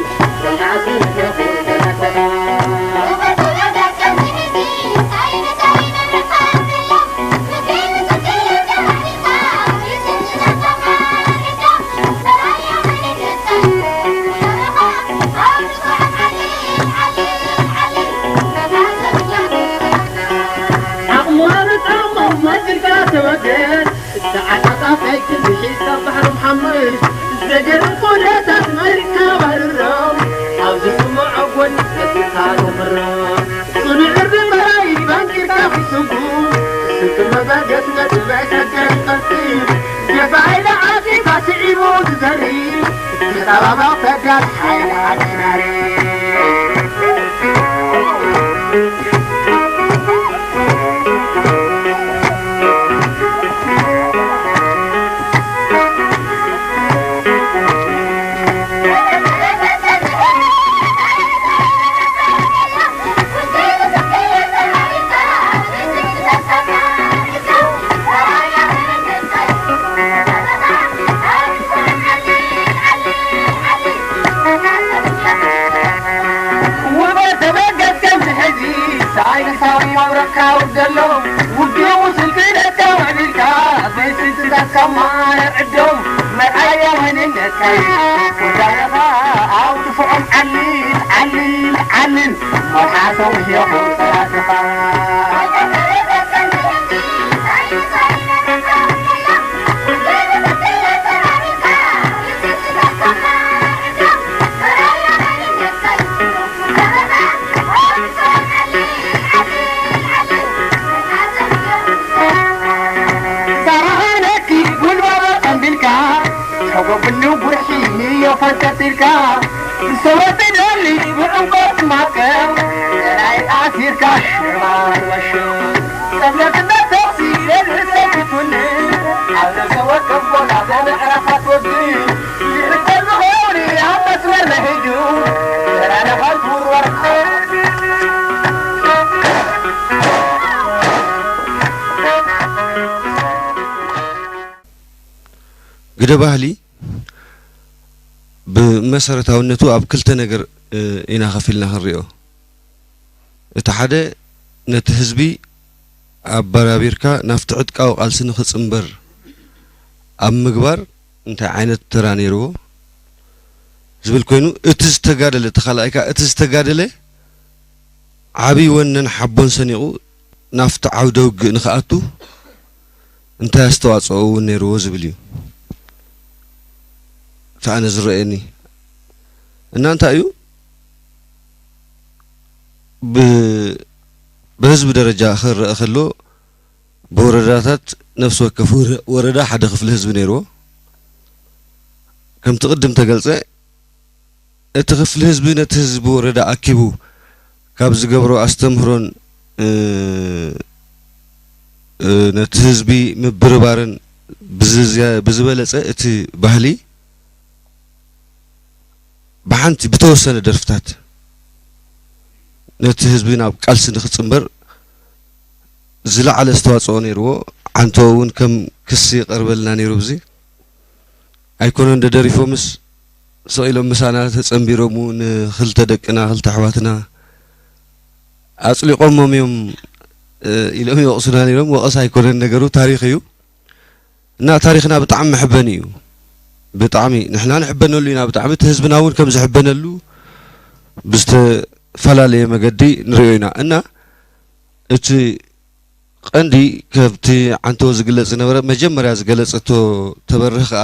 ዓቕሞም ዓቕሞም መሲልካ ተበገስ፣ ተዓጻጻፋይ ክንዲ ሒዝካ ባሕሮም ሓምስ። ዘገርም ኩነታት መሪጽካ ባርሮም፣ ኣብ ዝስምዖ ጎኒ ደስታ ዘምሮም። ጽኑዕ ዕርዲ መራይ ባንኪርካ ክስጉ፣ ስንክል መበገስ ነቲ መሰገሪ ቀልጢፍ። ደፋ ኢለ ዓጺካ ስዒቡ ዝዘሪ፣ ተጣባባቕ ተዳል ሓይሊ ሓድሽ ናሪ። መብረቕካ ውርደሎም፣ ውድቡ ስልክነካ ውዕሊልካ፣ ዘይስልትታትካ ማረ ዕዶም፣ መርኣያ መንነትካ እዩ። ወዳረኻ ኣብ ድፍዖም ዓልል፣ ዓልል፣ ዓልል፣ መልሓሶም ህየኾም ጸላእትኻ። ዛራሃነኪ ጉልባባ ቀንቢልካ፣ ሸጎብሉ ጉርሒ ንዮ ፈንጠጢልካ፣ ዝሰወት ደሊ ብዕንቆት ማቀው፣ ናይ ኣሲርካ ሽማን ወሽው። ጸብለትና ተኽሲ ለልሰክቱኒ፣ ኣብ ነብሰ ወከፍ ቦታ ብምዕራፋት ወዲ፣ ይዕደል ዝኸውን ኣብ መስመር መሄጁ፣ ተራዳፋት ውርወር። ግደ ባህሊ ብመሰረታውነቱ ኣብ ክልተ ነገር፣ እ፣ ኢና ከፊልና ክንሪኦ። እቲ ሓደ ነቲ ህዝቢ ኣበራቢርካ ናብቲ ዕጥቃዊ ቃልሲ ንኽጽንበር ኣብ ምግባር እንታይ ዓይነት ተራ ነይርዎ ዝብል ኮይኑ፣ እቲ ዝተጋደለ፣ እቲ ካልኣይ ከኣ እቲ ዝተጋደለ ዓቢ ወነን ሓቦን ሰኒቑ ናብቲ ዓውደ ውግእ ንኽኣቱ እንታይ ኣስተዋጽኦ እውን ነይርዎ ዝብል እዩ። እቲ ኣነ ዝረኣየኒ። እና እንታይ እዩ ብ-፣ ብህዝቢ ደረጃ ክረአ ከሎ ብወረዳታት ነፍሲ ወከፍ ወረ-፣ ወረዳ ሓደ ክፍሊ ህዝቢ ነይርዎ። ከምቲ ቅድም ተገልጸ እቲ ክፍሊ ህዝቢ ነቲ ህዝቢ ወረዳ ኣኪቡ ካብ ዝገብሮ ኣስተምህሮን፣ እ፣ እ፣ ነቲ ህዝቢ ምብርባርን ብዝዝያ-፣ ብዝበለጸ እቲ ባህሊ ብሓንቲ ብተወሰነ ደርፍታት ነቲ ህዝቢ ናብ ቃልሲ ንኽጽንበር ዝለዓለ ኣስተዋጽኦ ነይርዎ። ዓንቶ እውን ከም ክሲ ይቐርበልና ነይሩ። ብዚ ኣይኮነን ደደሪፎምስ ስቕ ኢሎም ምሳና ተጸንቢሮም ንኽልተ ደቅና፣ ክልተ ኣሕዋትና ኣጽሊቖሞም እዮም፣ እ፣ ኢሎም ይወቕሱና ነይሮም። ወቐስ ኣይኮነን ነገሩ፣ ታሪኽ እዩ። እና ታሪኽና ብጣዕሚ መሕበኒ እዩ። ብጣዕሚ ንሕና ንሕበነሉ ኢና፣ ብጣዕሚ እቲ ህዝብና እውን ከም ዝሕበነሉ ብዝተፈላለየ መገዲ ንሪኦ ኢና። እና እቲ ቀንዲ ካብቲ ዓንቶ ዝግለጽ ዝነበረ፣ መጀመርያ ዝገለጸቶ ተበርህ ከኣ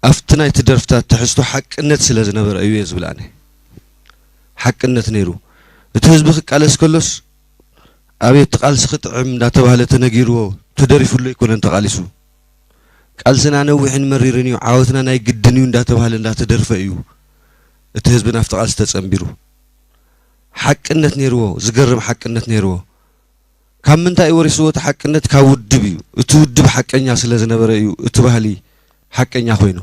ኣብቲ ናይቲ ደርፍታት ትሕዝቶ ሓቅነት ስለ ዝነበረ እዩ እየ ዝብል ኣነ። ሓቅነት ነይሩ። እቲ ህዝቢ ክቃለስ ከሎስ ኣቤት እቲ ቃልሲ ክጥዕም እንዳተባህለ ተነጊርዎ ተደሪፉሉ ኣይኮነን ተቓሊሱ። ቃልስና ነዊሕን መሪርን እዩ፣ ዓወትና ናይ ግድን እዩ እንዳተባህለ እንዳተደርፈ እዩ እቲ ህዝቢ ናብቲ ቃልሲ ተጸንቢሩ። ሓቅነት ነይርዎ፣ ዝገርም ሓቅነት ነይርዎ። ካብ ምንታይ እዩ ወሪስዎ እቲ ሓቅነት? ካብ ውድብ እዩ። እቲ ውድብ ሓቀኛ ስለ ዝነበረ እዩ እቲ ባህሊ ሓቀኛ ኮይኑ።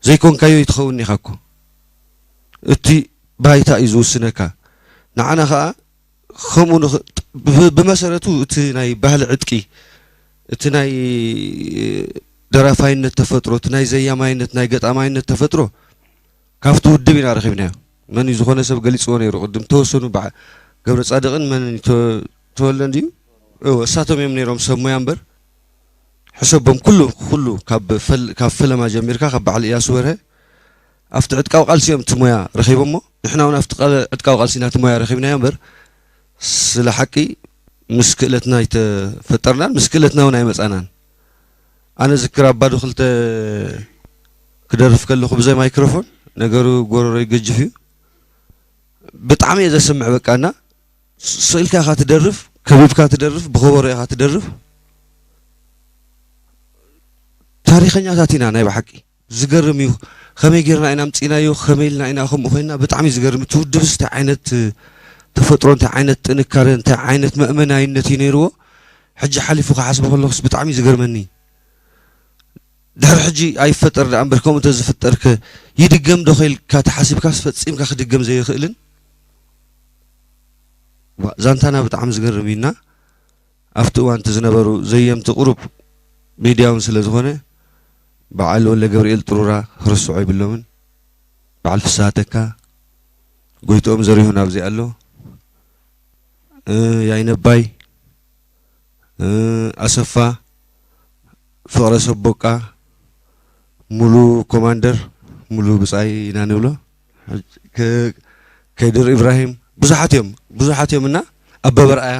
ዘይኮንካዮ ይትኸውን ኢኻ እኮ። እቲ ባይታ እዩ ዝውስነካ። ንዓና ኸኣ ከምኡ ንኽ-፣ ብ-፣ ብመሰረቱ እቲ ናይ ባህሊ ዕጥቂ፣ እቲ ናይ ደራፋይነት ተፈጥሮ፣ እቲ ናይ ዘያማይነት፣ ናይ ገጣማይነት ተፈጥሮ ካብቲ ውድብ ኢና ረኺብናዮ። መን እዩ ዝኾነ ሰብ ገሊጽዎ ነይሩ ቅድም፣ ተወሰኑ በዓ-፣ ገብረ ጻድቕን መን እዩ፣ ተ-፣ ተወልደን ድዩ? እወ፣ እሳቶም እዮም ነይሮም ሰብ ሞያ እምበር፣ ሕሰቦም ኩሉ፣ ኩሉ ካብ ፈል-፣ ካብ ፈለማ ጀሚርካ፣ ካብ በዓል እያሱ በርሀ፣ ኣብቲ ዕጥቃዊ ቃልሲ እዮም እቲ ሞያ ረኺቦሞ። ንሕና እውን ኣብቲ ቃል-፣ ዕጥቃዊ ቃልሲ ኢና እቲ ሞያ ረኺብናዮ እምበር፣ ስለ ሓቂ ምስ ክእለትና ኣይተፈጠርናን፣ ምስ ክእለትና እውን ኣይመጻናን። ኣነ ዝክር ኣብ ባዶ ክልተ ክደርፍ ከለኹ ብዘይ ማይክሮፎን፣ ነገሩ ጎረሮይ ገጅፍ እዩ። ብጣዕሚ እየ ዘስምዕ፣ በቃ፣ እና ስ-፣ ስቕ ኢልካ ኢኻ ትደርፍ፣ ከቢብካ ትደርፍ፣ ብኸበሮ ኢኻ ትደርፍ። ታሪኸኛታት ኢና ናይ ብሓቂ። ዝገርም እዩ። ከመይ ጌርና ኢና ኣምጺእናዮ፣ ከመይ ኢልና ኢና ከምኡ ኮይንና፣ ብጣዕሚ እዩ ዝገርም። እቲ ውድብስ እንታይ ዓይነት ተፈጥሮ፣ እንታይ ዓይነት ጥንካረ፣ እንታይ ዓይነት መእመናይነት እዩ ነይርዎ? ሕጂ ሓሊፉ ክሓስቦ ከለኹስ ብጣዕሚ እዩ ዝገርመኒ። ድሕሪ ሕጂ ኣይፈጠር ደኣ እምበር፣ ከምኡ እንተዝፍጠርከ ይድገም ዶ ከኢልካ ተሓሲብካስ ፈጺምካ ክድገም ዘይኽእልን። ዋ፣ ዛንታና ብጣዕሚ ዝገርም እዩና። ኣብቲ እዋን እቲ ዝነበሩ ዘየምቲ ቁሩብ ሚድያ እውን ስለ ዝኾነ፣ በዓል ወልደ ገብርኤል ጥሩራ ክርስዖ ይብሎምን፣ በዓል ፍስሃ ተካ፣ ጎይትኦም ዘሪሁን ኣብዚ ኣሎ። እ፣ ያይነባይ፣ እ፣ ኣሰፋ፣ ፍቕረ ሰቦቃ፣ ሙሉ ኮማንደር፣ ሙሉ ብጻይ ኢና ንብሎ። ሕጅ-፣ ከ-፣ ከድር ኢብራሂም፣ ብዙሓት እዮም፣ ብዙሓት እዮም እና ኣበበ ርኣያ፣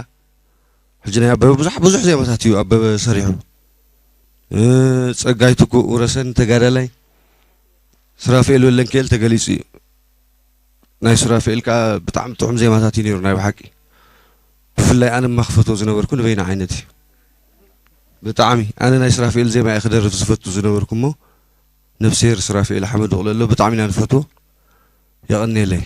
ሕጂ ናይ ኣበበ ብዙሕ፣ ብዙሕ ዜማታት እዩ ኣበበ ሰሪሑ። እ፣ ጸጋይ ትኩእ፣ ረሰን ተጋዳላይ፣ ሱራፌል ወለንኬል ተገሊጹ እዩ። ናይ ሱራፌል ከኣ ብጣዕሚ ጥዑም ዜማታት እዩ ነይሩ ናይ ብሓቂ። ብፍላይ ኣነ እማ ክፈትዎ ዝነበርኩ ንበይኑ ዓይነት እዩ። ብጣዕሚ ኣነ ናይ ሱራፌል ዜማ እየ ክደርፍ ዝፈቱ ዝነበርኩ እሞ፣ ነፍስሄር ሱራፌል ሓመዱ ቅለሎ ብጣዕሚ ኢና ንፈትዎ። የቐንየለይ።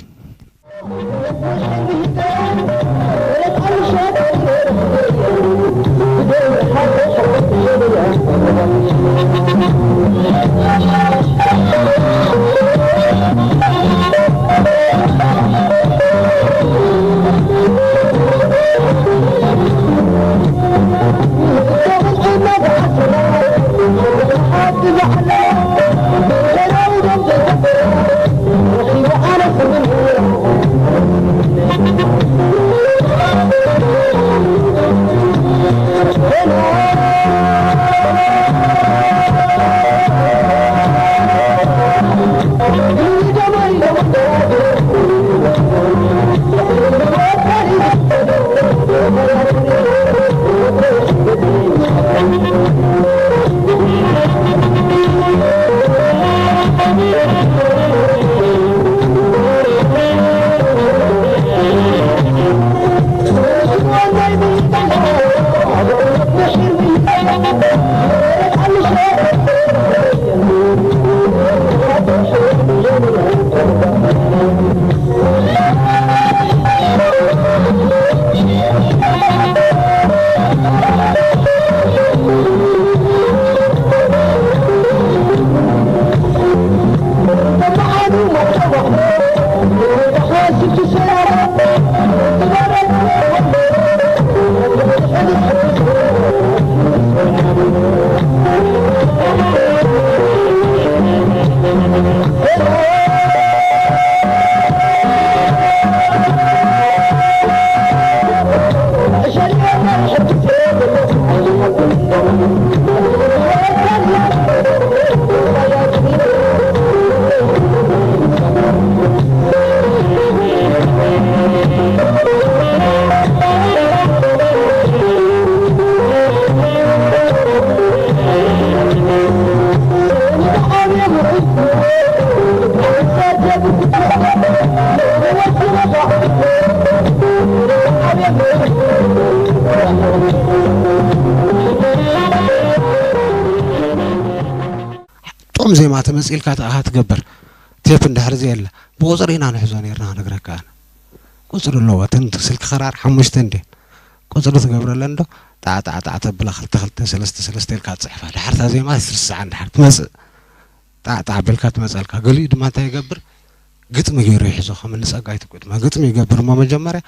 ጥዑም ዜማ ተመጺእልካ ተኣኻ ትገብር። ቴፕ እንድሕር ዘየለ፣ ብቁጽሪ ኢና ንሕዞ ነይርና ክነግረካ ኣነ። ቁጽሪ ኣለዎ፣ እተን ስልኪ ክራር ሓሙሽተ እንድየን። ቁጽሪ ትገብረለን ዶ? ጣዕ፣ ጣዕ፣ ጣዕ ተብላ፣ ክልተ፣ ክልተ፣ ሰለስተ፣ ሰለስተ ኢልካ ትጽሕፋ። ድሓር እታ ዜማ ትርስዓ፣ ድሓር ትመጽእ። ጣዕ፣ ጣዕ ኣቢልካ ትመጸልካ። ገሊኡ ድማ እንታይ ይገብር? ግጥሚ ገይሩ ይሕዞ፣ ከም እኒ ጸጋይ ትኩእ ድማ ግጥሚ ይገብር እሞ መጀመርያ፣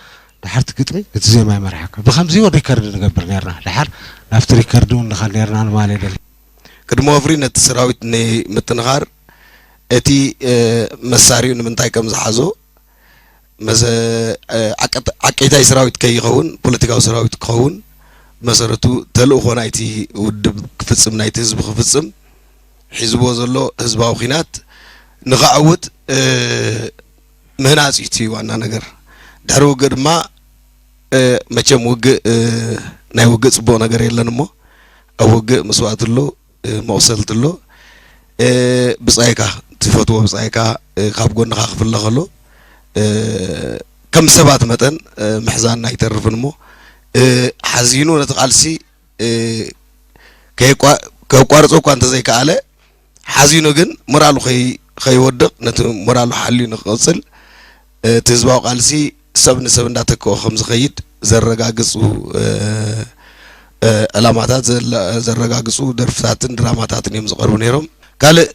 ድሓር እቲ ግጥሚ እቲ ዜማ ይመርሓካ። ብኸምዚ እውን ሪከርድ ንገብር ነይርና። ድሓር ናብቲ ሪከርድ እውን ንኸድ ነይርና ንማል የደሊ። ቅድሚ ወፍሪ ነቲ ሰራዊት ንምጥንኻር እቲ፣ እ፣ መሳሪኡ ንምንታይ ከም ዝሓዞ፣ መሰ-፣ እ፣ ዓቀ-፣ ዓቂታይ ሰራዊት ከይኸውን፣ ፖለቲካዊ ሰራዊት ክኸውን፣ መሰረቱ ተልእኾ ናይቲ ውድብ ክፍጽም፣ ናይቲ ህዝቢ ክፍጽም፣ ሒዝዎ ዘሎ ህዝባዊ ኲናት ንኸዕውት፣ እ፣ ምህናጽ እዩ እቲ ዋና ነገር። ድሕሪ ውግእ ድማ፣ እ፣ መቸም ውግእ፣ እ፣ ናይ ውግእ ጽቡቕ ነገር የለን እሞ፣ ኣብ ውግእ መስዋእቲ ኣሎ፣ እ፣ መቑሰልቲ ኣሎ። እ፣ ብጻይካ፣ ትፈትዎ ብጻይካ፣ እ፣ ካብ ጎንኻ ክፍለ ከሎ፣ እ፣ ከም ሰባት መጠን፣ እ፣ ምሕዛንና ኣይተርፍን እሞ፣ እ፣ ሓዚኑ ነቲ ቃልሲ፣ እ፣ ከየቋ-፣ ከቋርጾ እኳ እንተዘይከኣለ፣ ሓዚኑ ግን ሞራሉ ከይ-፣ ከይወድቕ፣ ነቲ ሞራሉ ሓልዩ ንክቕጽል፣ እ፣ እቲ ህዝባዊ ቃልሲ ሰብ ንሰብ እንዳተክኦ ከም ዝኸይድ ዘረጋግጹ፣ እ፣ እ፣ ዕላማታት ዘለ-፣ ዘረጋግጹ ደርፍታትን ድራማታትን እዮም ዝቐርቡ ነይሮም። ካልእ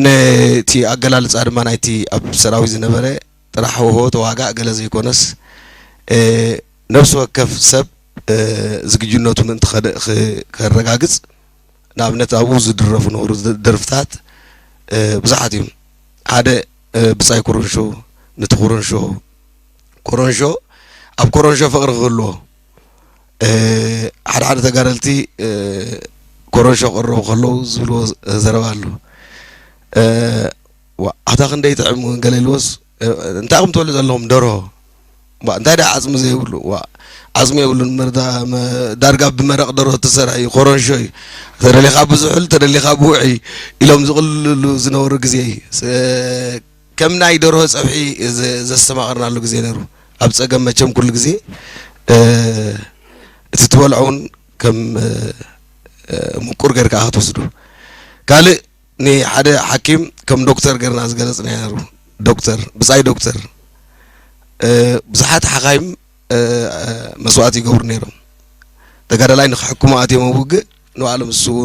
ነቲ ኣገላልጻ ድማ ናይቲ ኣብ ሰራዊት ዝነበረ ጥራሕ ሆሆ ተዋጋእ ገለ ዘይኮነስ፣ እ፣ ነፍሲ ወከፍ ሰብ፣ እ፣ ዝግጁነቱ ምእንቲ ከደ-፣ ክ-፣ ከረጋግጽ፣ ንኣብነት ኣብኡ ዝድረፉ ነበሩ ዝ-፣ ደርፍታት፣ እ፣ ብዙሓት እዮም። ሓደ፣ እ፣ ብጻይ ኮረንሾ፣ ነቲ ኮረንሾ፣ ኮረንሾ፣ ኣብ ኮረንሾ ፍቕሪ ክህልዎ፣ ሓደ ሓደ ተጋደልቲ ኮረሾ ቀረቡ ከለዉ ዝብልዎ ዘረባ ኣሎ። ኣታ ክንደይ ጥዕም ገለ ኢልዎስ፣ እንታይ ኢኹም ትበልዑ ዘለኹም? ደርሆ። እንታይ ደኣ ዓፅሚ ዘይብሉ? ዓፅሚ የብሉን። ዳርጋ ብመረቕ ደርሆ እትሰርሕ እዩ፣ ኮረንሾ እዩ። ተደሊኻ ብዙሑል፣ ተደሊኻ ብውዒ ኢሎም ዝቕልሉ ዝነበሩ ግዜ እዩ። ከም ናይ ደርሆ ፀብሒ ዘስተማቐርናሉ ግዜ ነይሩ። ኣብ ፀገም መቸም ኩሉ ግዜ እቲ ትበልዖ እውን ከም ምቁር ጌርካ ክትወስዱ። ካልእ ንሓደ ሓኪም ከም ዶክተር ጌርና ዝገለፅና ነይሩ። ዶክተር፣ ብፃይ ዶክተር፣ ብዙሓት ሓኻይም መስዋእቲ ይገብሩ ነይሮም። ተጋዳላይ ንክሕክሙ ኣትዮም ኣብ ውግእ ንባዕሎም ዝስዉ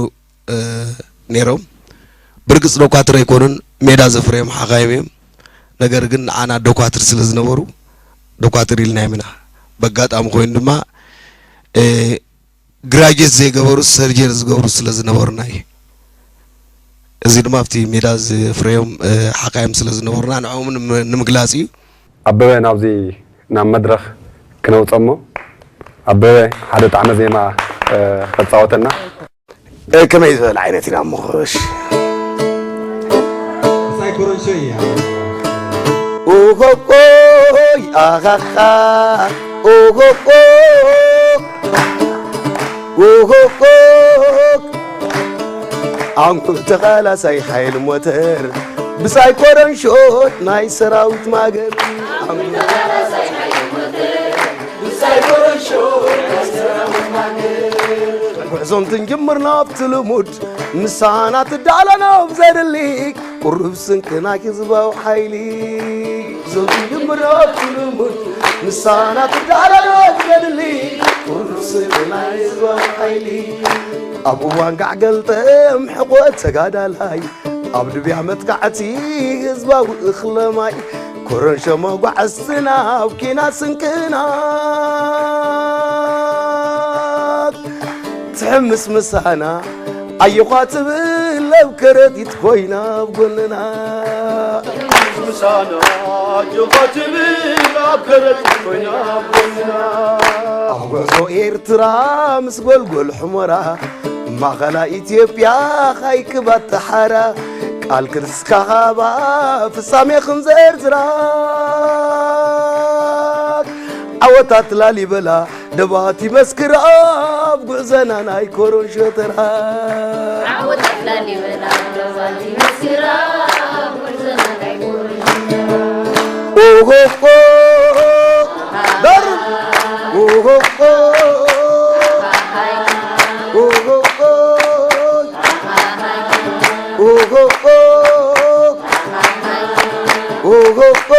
ነይሮም። ብርግፅ ዶኳትር ኣይኮኑን፣ ሜዳ ዘፍረዮም ሓኻይም እዮም። ነገር ግን ንዓና ዶኳትር ስለ ዝነበሩ ዶኳትር ኢልናዮም ኢና። በጋጣሚ ኮይኑ ድማ ግራጅት ዘይገበሩ ሰርጀሪ ዝገብሩ ስለ ዝነበሩና እዩ። እዚ ድማ ኣብቲ ሜዳ ዝፍረዮም ሓኻይም ስለ ዝነበሩና ንዕኦም ንምግላፅ እዩ። ኣበበ ናብዚ ናብ መድረኽ ክነውፀሞ ኣበበ ሓደ ጣዕመ ዜማ ከፃወተና። ከመይ ዝበለ ዓይነት ኢና እሞ ክሽ ሳይኮሮንሾ እያ። ኡሆቆይ ኣኻኻ ኡሆቆ ኡሆቆ ኣንኩ ተቓላሳይ ሓይል ሞተር ብሳይኮሮንሾ ናይ ሰራዊት ማገር ኣንኩ ተቓላሳይ ሓይል ሞተር ጉዕዞ እንትንጅምር ናብቲ ልሙድ ምሳና ትዳለና ብዘድሊ ቁሩብ ስንቅና ህዝባዊ ሓይሊ ጉዕዞ እንትንጅምር ናብቲ ልሙድ ምሳና ትዳለና ብዘድሊ ቁሩብ ስንቅና ህዝባዊ ሓይሊ ኣብ እዋን ጋዕ ገልጠም ሕቆ ተጋዳላይ ኣብ ድብያ መጥቃዕቲ ህዝባዊ እኽለማይ ኮረንሾ መጓዕዝትና ኣብ ኪና ስንቅና ትሕምስ ምሳና ኣየኳ ትብል ኣብ ከረጢት ኮይና ኣብ ጎንና ምሳና ኣየኳ ትብል ኣብ ከረጢት ኮይና ኣብ ጎንና ኣብ ጉዕዞ ኤርትራ ምስ ጎልጎል ሕሞራ ማኸላ ኢትዮጵያ ኻይክባት ተሓራ ቃል ክርስካ ሃባ ፍጻሜ ክንዘርዝራ ዓወታት ላሊበላ ደባት ይመስክር ኣብ ጉዕዘና ናይ ኮሮን ሸተራ ዓወታት ላሊበላ ደባት ይመስክር ኣብ ጉዕዘና ናይ ኮሮን ሸተራ ኦሆሆ ደር ኦሆሆ ኦሆሆ ኦሆሆ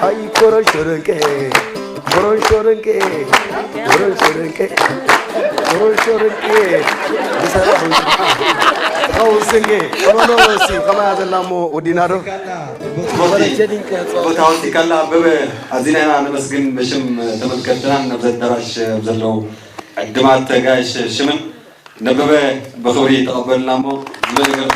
ኣይ ኮረን ሸረንቀ ኮረን ሸረንቀ ኮረን ሸረንቀ ኮረን ሸረንቀ ብሰላም ኸውስንጌ ሮኖሲ ከማያ ዘላሞ ወዲናዶ ቦታውን ቲካላ ኣበበ ኣዚና ኢና ነመስግን። ብሽም ተመልከትናን ነብዚ ኣዳራሽ ዘለዉ ዕድማት ተጋይሽ ሽምን ነበበ ብኽብሪ ተቐበልና እሞ ዝበለ ገለ